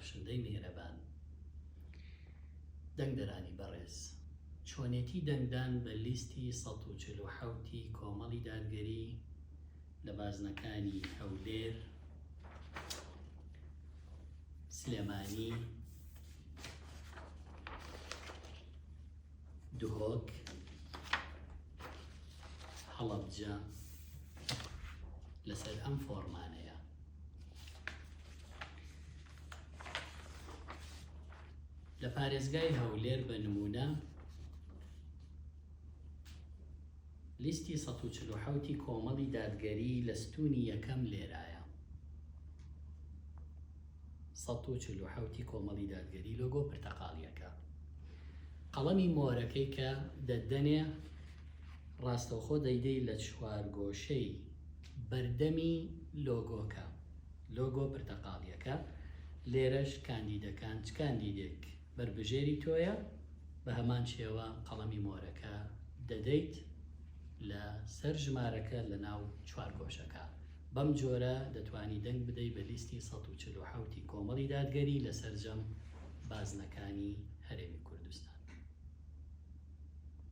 بەخشندەی میهرەبان. دەنگدەرانی بەڕێز، چۆنێتی دەنگدان بە لیستی 147 ی کۆمەڵی دادگەری لە بازنەکانی هەولێر، سلێمانی، دهۆک، هەڵەبجە لەسەر ئەم فۆڕمانەیە. لە پارێزگای هەولێر بە نموونە لیستی 147 ی کۆمەڵی دادگەری لە ستوونی یەکەم لێرایە. 147 ی کۆمەڵی دادگەری لۆگۆ پرتەقاڵیەکە. قەڵەمی مۆرەکەی کە دەتدەنێ ڕاستەوخۆ دەیدەی لە چوارگۆشەی بەردەمی لۆگۆکە، لۆگۆ پرتەقاڵیەکە، لێرەش کاندیدەکان چ کاندیدێک بەربژێری تۆیە بە هەمان شێوە قەڵەمی مۆرەکە دەدەیت لە سەر ژمارەکە لە ناو چوارگۆشەکە. بەم جۆرە دەتوانی دەنگ بدەی بە لیستی 147 ی کۆمەڵی دادگەری لە سەرجەم بازنەکانی هەرێمی کوردستان.